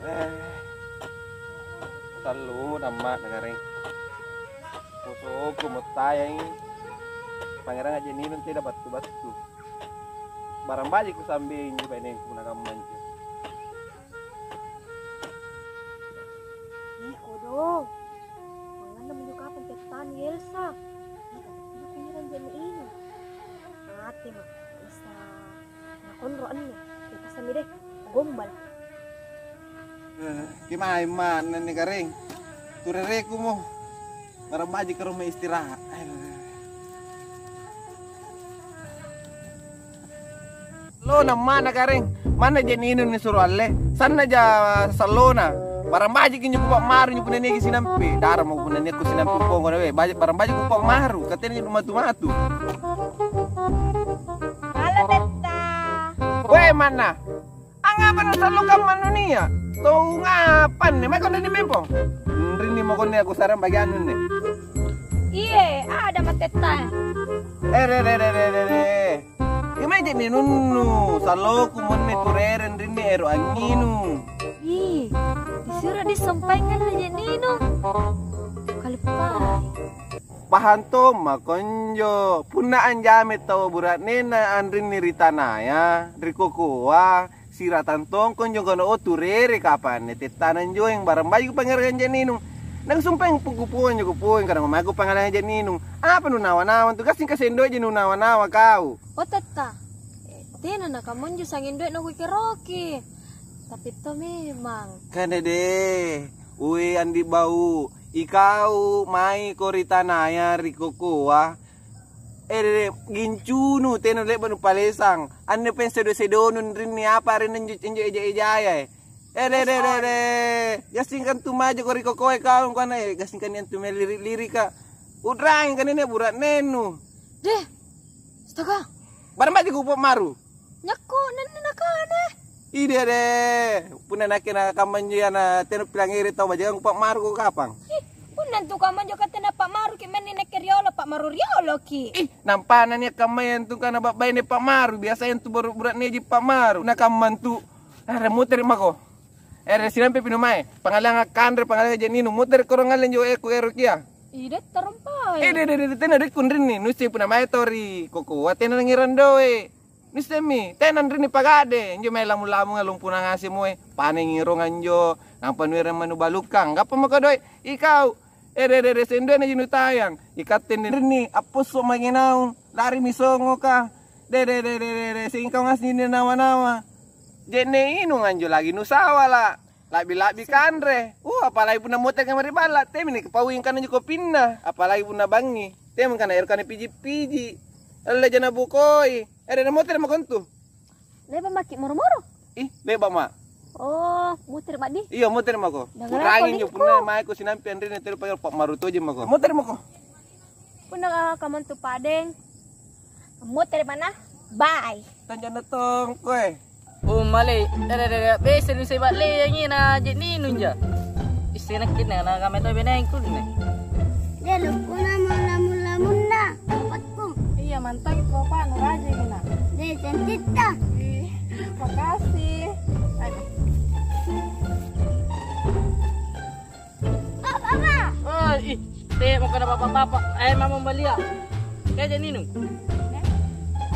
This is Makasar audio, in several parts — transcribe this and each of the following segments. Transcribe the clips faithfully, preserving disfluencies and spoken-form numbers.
Eh, sallo namma nagareng. Kosoko mottayangi. Pangerang aja ninung tena battu-battu. Barang baji kusambei injo bainengku nakamma injo. Ih, kodong. Manganna minjo kapang tettani Elsa. Ih, tapi kunirang je'ne' inung. Mate ma, Elsa. Nakonro anne, kepasami deh, gombal. Eh, kemae ma nanne gareng. Turerekumo. Barang baji karoma istirahat. Lo nammana gareng, manna je ninung nisuro alle, sanna ja sallona. Barang baji kinjo kupa'maru injo punna niaki sinampe. Dara mo punna niakku sinampe pongko na we, baji-, barang baji kupa'maru, katena injo matu-matu. Halo, Tetta. Weh, manna. Angngapa nusallo kamma annunia? Tau ngapanne? Maeko anrinni mempong? Anrinni mako anne, aku sarang bagi anu anne. Iye, ada matetta. Eh, re, re, re, re, re, re. Kemae je ninunnu? Salloku monne turere anrinni ero' anginung. Ih, disuro disompaing anne je ninung. Kaluppai. Pahang tomma konjo, punna anjame tau bura'nena anrinni ri tanaya, ri kokoa, siratang tong konjo kono, oh, turere kapanne tettana anjoeng, barang baji kupangngerangi je ninung. Nakusumpaeng pu-, kupuang jo, kupuang, karena mae kupangngerangi je ninung. Apa nunawa-nawa tu, gassing kaseng doe' je nunawa-nawa kau. Oh, Tetta, eh, tena nakamma anjo sanging doe' nakukeroki. Tapi to memang. Kande deh, ue Andi Bau, ikau maeko ri tanaya ri kokoa, eh, dede, gincunu, tena le'ba' nupalesang. Anne peng sedo-sedonu rinni apa arenna injo, injo eja-ejaya, eh. Eh, dede, dede, dede. Gassingka antu majako ri kokoa kau, angkana, eh, gassingka antu mae liri-lirika. U'rangi kanene bura'nenu. Deh, astaga. Barang baji kupa'maru. Nyakko nanni nakana. Ide deh, punna nakke nakamma injo iya na tena pilangngeri tau bajikang kupa'maruko kapang. Ih, punna antu kamma injo katte napa'maruki manni nakke riolo, pa'maru rioloki. Ih, nampana nia' kammaya antu kana ba'baine pa'maru, biasaya antu baru bura'neji pa'maru. Nakamma antu, eh, mutere' mako. Ere sinampe pi numae, pangaleanga kanre, pangaleanga je ninung, mutere' korong ngalle injo e kuerokia. Ih, deh, tarompai. Eh, de, de, de, de, tena doekku anrinni, nusse punna mae tau ri kokoa, tena nangngerang doe'. Nuissemmi, tena anrinni pagade, injo mae lamung-lamunga lompo na ngaseng moe, pane ngirong anjo, nampa nuerang manu balukkang, gappa mako doe', ikau, ere, ere, ere, sendoe na jinutayang, ikatte anrinni, apposso mange naung, larimi songoka, de, de, de, sengkau ngaseng nawa-nawa. Je'ne' inung anjo lagi nusawala', la'bi-la'bi kanre. Uh, apalagi punna motere' mae ri balla', temi nikapaui angkana anjo kopinna, apalagi punna bangngi, temi angkana ero' kana piji-piji. Alle jana bokoi. Ere, na motere' mako antu? Le'ba' maki' moro-moro? Ih, le'ba' ma'. Oh, motere' ma'di? Iya, motere' mako. U'rangi injo punna maeko sinampe anrinni tau pa'maru tojeng mako. Motere' mako. Punna kamma antu padeng, motere' mana? Bye. Tanjana tongkoe. Oh, male. Dada, dada, bese nu seba' leangi na je ninung ja. Isse nakke na, na kame to benengku ne. Deh, lukkuna mo lamun-lamunna, bapakku. Iya, mantang ko pa nu raja gina. Deh, cantikta. Ih, makasih. Aduh. Oh, ih, te mako na bapa-bapa. Eh, mama balia. Kaja ninung.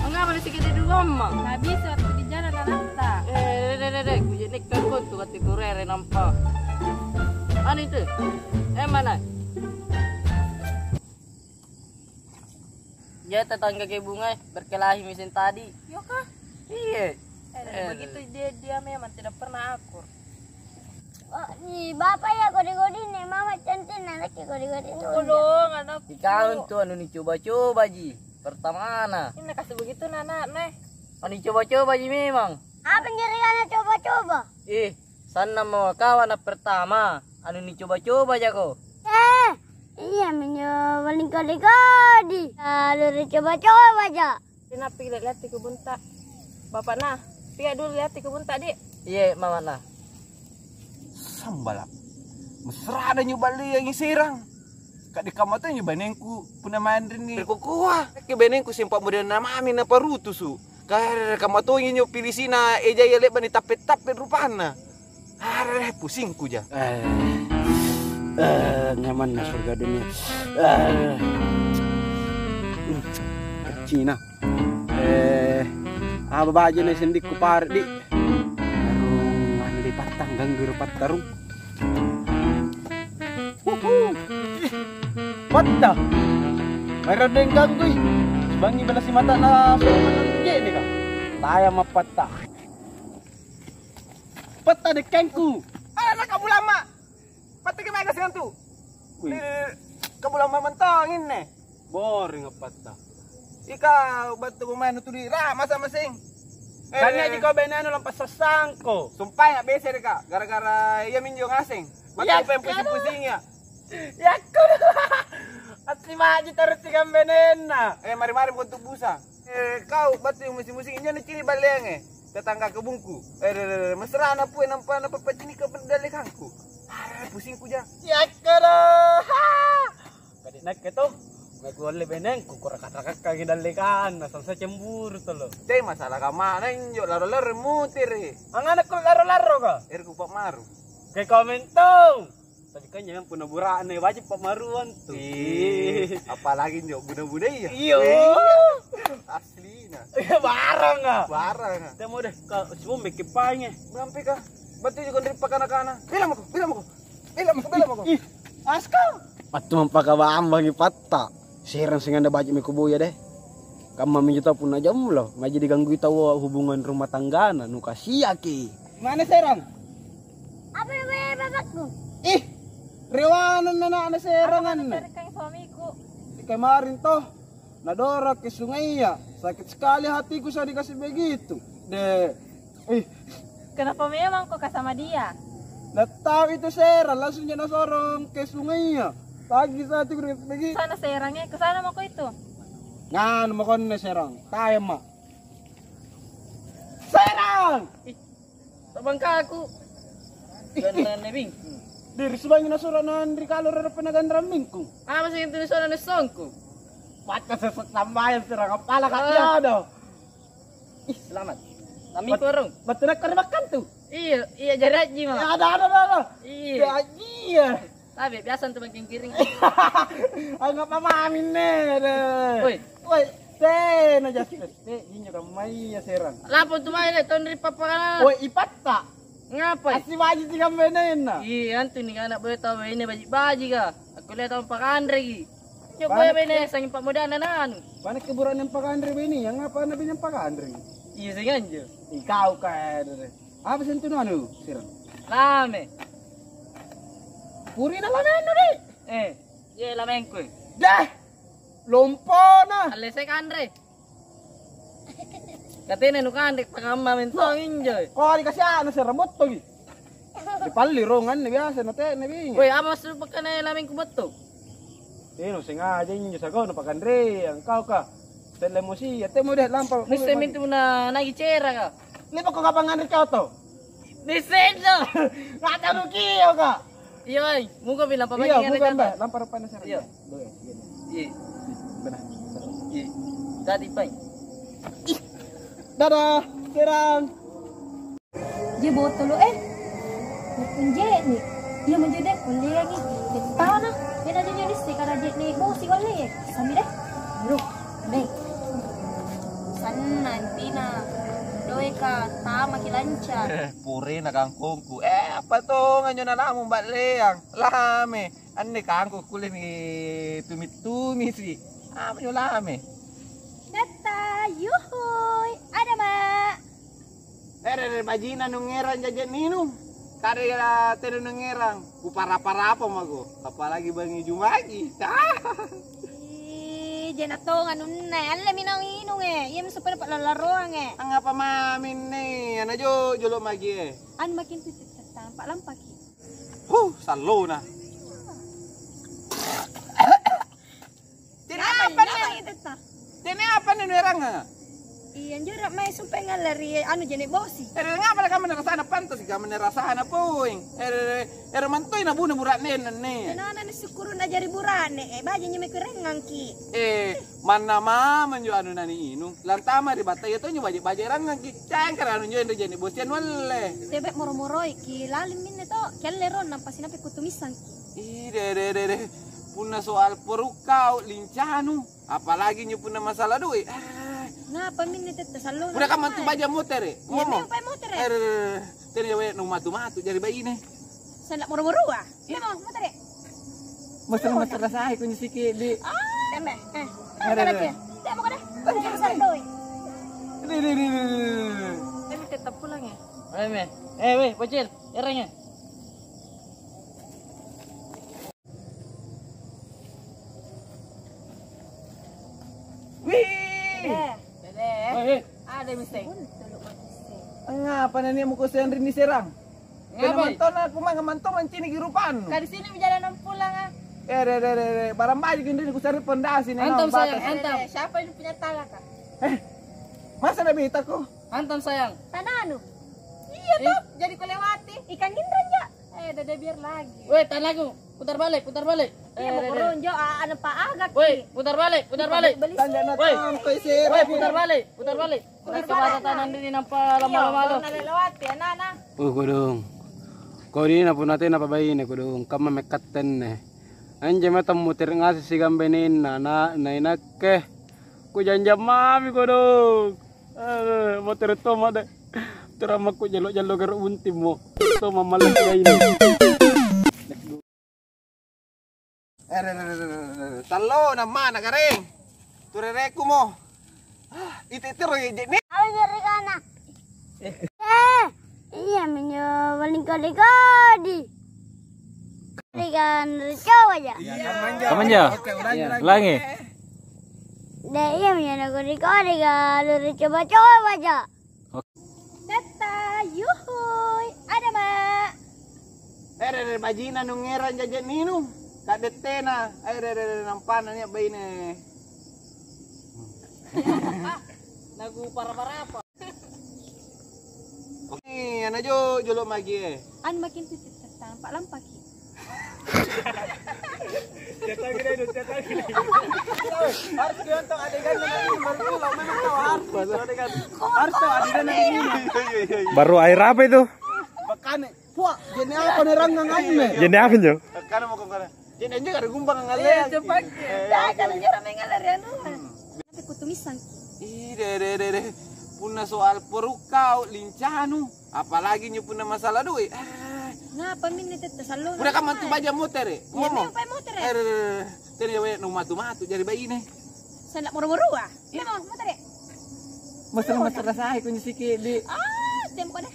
Angapa na sikidi dua, Amma? Habis waktu di jalan anakta. Eh, de, de, de, de, kuje nikkan kontu kati kurere nampa. Anu itu? Eh, mana? Iya, tetangga ke bunga, berkelahi mesin tadi. Iya kah? Iya. Eh, begitu dia, dia memang tidak pernah akur. Oh, ni bapa ya kodi-kodi ni mama cantik na laki kodi-kodi tu. Tolong anak. Ikau tu anu nicoba-coba ji pertamana. Ini kasih begitu na anak ne. Anu nicoba-coba ji memang. Apa jadi anak coba-coba? Eh, sannang mawakawa na pertama, anu nicoba-coba jako. Eh, iya minyo paling kodi-kodi. Lalu dicoba-coba ja. Kenapa lihat-lihati kubunta? Bapakna, pia dulu lihati kubunta, Dik. Iya, mamana. Sambala. Mesrada nyo balliangi serang. Kade kamma to nyo banengku punna manrinni. Reko koa, ke banengku sempa model namami naparutusu. Kare kamma tongi nyo pilisina ejaya le'ba ni tappe-tappe rupanna. Areh, pusingku ja. Eh, eh, nyamanna surga dunia. Eh, Cina. Eh, apa baja nih sendikku pare, di? Arung, anu di patang, ganggu ro pattarung. Huhu. Patta. Mai rodeng ganggui. Subangi bela simata na je deka. Taya mappatta. Patta dekkengku. Ala na kabulamma. Patta ke mai kasih tu. Wih. Eh, kabulamma mentong inne. Boring appatta. Ika battu pemain tu di ra masa masing. Kan ngaji kau beneno lampa sassangko. Sumpah ya bese deka gara-gara iya minjo ngaseng. Iya, maka apa yang pusing-pusing ya? Yakko. Asli maji terus tiga benenna. Eh mari-mari untuk busa. Eh kau battu yang musim-musim ini cini baleange. Tetangga kebungku. Eh re, re, re, mesrana pue nampa nampa pacini ke pedalekangku. Ah, pusingku ja. Yakko. Kadi nakke to, mae kualle benengku, kuraka-rakakkangi dallekanna, salsa cemburu tolo. Te masalah kamana injo, laro-laro mutere. Angana ko laro-laro ka? Ere ku Pak Maru. Ke komentong. Tapi kan jangan punna burane wajib Pak Maruan tuh. Ih, apalagi injo buda-buda iya. Iyo. Iya. Aslina. Barang ah. Barang ah. Temo deh, ka sumbeki painge. Berapa ka? Battu juga ri pakana-kana. Bilang mako, bilang mako. Bilang mako, bilang mako. Ih, aska. Wattu mampakabambangi patta, serang singanda baji' meko boya deh. Kamma minjo tau punna jomblo, maji diganggui taua hubungan rumah tanggana, nukasiaki. Mana serang? Apa namanya bapakku? Ih, rewanan anakna serang anne. Suamiku. Kemarin toh, nadoraki sungaiya, sakit sekali hatiku saya dikasih begitu. Deh, ih. Kenapa memang kok sama dia? Nggak tahu itu Serang, langsung je nasorong ke sungaiya. Pagi saya tuh begitu. Sana Serang ya, ke sana mako itu. Nganu makonne Serang, tayang mak. Serang! Ih, tabangkaku. Ganranne bingkung. Diri subangi nasuro nanri kalau rere pena ganrang bingkung. Apa sih itu suara nessongku? Patta sesat sambayang Serang, kepala kak jodoh. Ih, selamat. Lami korong. Battu nakka ri bakkantu? Iya, iya, jari haji mah. Ya, ada, ada, ada, ada. Iya. Ya, iya. Tapi biasa untuk makin kiring. Angapa maminne deh. Woi. Woi, tena jasi. Te, injo kammaya Serang. Lapo tu mai le ton ri pappakana. Woi, ipatta. Ngapa? Assi baji tikang benenna. Iya, antu nika anak boya tau bene baji-baji ka. Aku lihat tau pakanre ki. Nyokoya bene sangi pamodana nanu. Mana keburanna pakanre bene, yang apa na bene pakanre? Iya sengaja. Ikau kae dere. Apa sentu nanu, Sirang? Lame. Purina lamennu deh. Eh, iya lamengku. Deh. Lompona. Alle saya kanre. Katena nukanre pakamma mentong injo. Kok dikasih anu serra bottogi. Dipalli ronganne biasa na tena bingi. Woi, apa maksud pakkana lamengku botto? Tena sengaja injo sagau na pakanreang kau ka. Telle emosi, ya temo deh lampa. Nisse mintu na nagi cera ka. Lepa ko kapang nganre kau to? Nissenno. Nggak tahu kio ka. Iya, ai. Muka bilang apa iya, lagi muka mbak, lampa rupanya serang. Iya. Iya. Benar. Iya. Tadi pai. Dadah, Serang. Je botolo eh. Kunjeni. Iya menjadi kulliangi. Tana. Beda aja jadi sih karena je nih bosi kulle. Sami deh. Aduh. Deh. Sanna intina. Doeka tamaki lancar. Eh, purena kangkongku. Eh, apa tong anjo nalamu mbak leang? Lame. Anne kangkong kulle mi tumi-tumisi. Apa nyo lame? Datta, yuhui, ada mak. Eh, rere bajina nungerang jaje ninung. Kare tena nungerang, kupara-parapa mako. Apalagi bangi jumaki. Ih, jena tonga nunna, alle mi naung inung eh. Iya mi supaya pak lalaroang eh. Angapa maminne, ana jo jolo magi eh. Anu makin titik tampak lampaki. Huh, sallona. Tene apa nih? Tene apa nih nueranga? Iya, anjo ri mae sumpae ngalla ri anu je'ne' bosi. Ere, ngapa na kamma narasana, pantasi kamma narasana, poeng. Ere, ere, ere mantoi nabuna bura'nenna anne. Tenana nisukkuru' najari bura'ne, eh, baji' injo mae kuerangngangki'. Eh, manna mama injo anu naniinung, lantama ri battaya tonjo baji'-baji' erangngangki'. Cangkara' anu injo anre je'ne' bosia nualle. Tebe' moro-moroiki', laling minne to, kialle ro, nampa sinape kutumissangki'. Ih, de, de, de, de. Punna soal peruk kau, lincanu. Apalagi injo punna masalah doe'. Ah. Ngapa minne tette sallona? Udah kamma tu baja motere'. Iya, memang pakai motere'. Eh, tena jawa nu matu-matu jari baine. Sala moro-moroa. Iya. Memang motere'. Masalah-masalah saya kunci sikit di. Ah, tembe. Eh. Ada, ada. Tembe kada? Ada yang sandoi. Ini, ini, ini, ini, ini. Tapi tetap pulang ya. Eh, me. Eh, weh, bocil. Ereng ya. Wih. Dede. Dede. Hei, hei. Ada mistake. Ngapa nania muko seng ri niserang? Ngapa? Kena mantona aku manga mantong anciniki rupannu. Ka di sini mi jalan pulang, ah. Eh, re, re, re, re. Barang baju gini kusari pondasi nih. Antam sayang, antam. Dede, siapa yang punya talak, Kak? Eh, masa nabi tako? Antam sayang. Tananu. Iya toh, jadi kulewati. Ikan ginrang, ja. Eh, dede biar lagi. Weh, tanaku, putar balik, putar balik. Iya, mau koronjo, anu pa aga. Woi, putar balik, putar balik. Tanda na. Woi. Woi, putar balik, putar balik. Woi, kebata tanang dini nampa lama-lama lo. Iya, lewat ya, nana. Uh, kodong. Kau dina punna tena pabaine kodong, kamma mekkattenne. Anjo mata mutere' ngaseng sigambenenna, na, na inakke. Kujanjang mami kodong. Eh, motere' toma de. Terammakku jallo-jallo garo buntingmo. Toma malas gaini. Eh, re, re, re, re, re, re. Tallo, nammana, Gareng. Turerekumo. Ah, ite-, itero ya, Jek, nih. Apa jadi kana? Eh, iya minyo paling kode-kode. Kode kan coba ya. Kamanja? Oke, ulangi, ulangi. Ulangi. Deh, iya minyo kode-kode kalau coba-coba aja. Tatta, yuhui, ada, Mak. Eh, re, re, bajina nungngerang jaje ninu. Kadettena. Eh, re, re, re, nampana nia' baine. Lagu para-para apa? Oke, ana jo jolo magi, eh. An makin titik tetang, Pak, lampaki. Harus diantar adegan ini, baru pulang, memang tahu harus itu adegan. Harus tahu adegan ini. Iya, iya, iya, iya. Baru air apa itu? Makane, wah, je'ne' apa nih rangang anne? Je'ne' apa, Jo? Karena mau kemana? Je'ne' anjing ada gumpang ngalle. Iya, cepat. Eh, dah, kalau jorang mengalir ya, nu. Tapi kutumisang. Ih, deh, deh, deh, deh. Punna soal peruk kau, lincanu. Apalagi injo punna masalah duit. Ah. Ngapa minne tette sallona? Udah kamma tu baja motere'. Iya, ngomong. Memang pakai motere'. Eh, re, re, re. Tena jawa nu matu-matu jari baine. Sala moro-moroa. Iya. Memang motere'. Masalah-masalah saya kunci sikit di. Ah, tempo deh.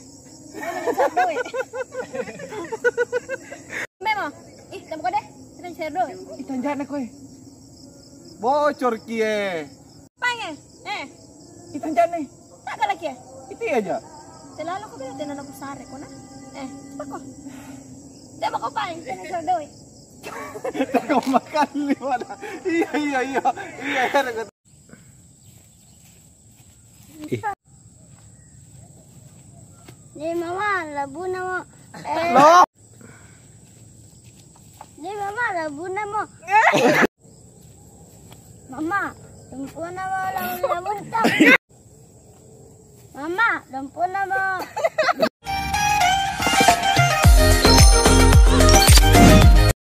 Memang. Ih, tempo deh. Kita share dulu. Ih, tanjana koe. Bocor kie. Pange. Eh. Itu jane. Tak ada lagi ya? Itu aja. Selalu kau bilang tena aku sare kona. Eh, apa kok? Dia mau kau paling tena sore doi. Kau makan lima dah. Iya, iya, iya. Iya, iya. Ih. Ni mama labuna mo. Eh. Lo. Ni mama labuna mo. Mama, tempuna mo lamun labunta. Mama, tempuna mo.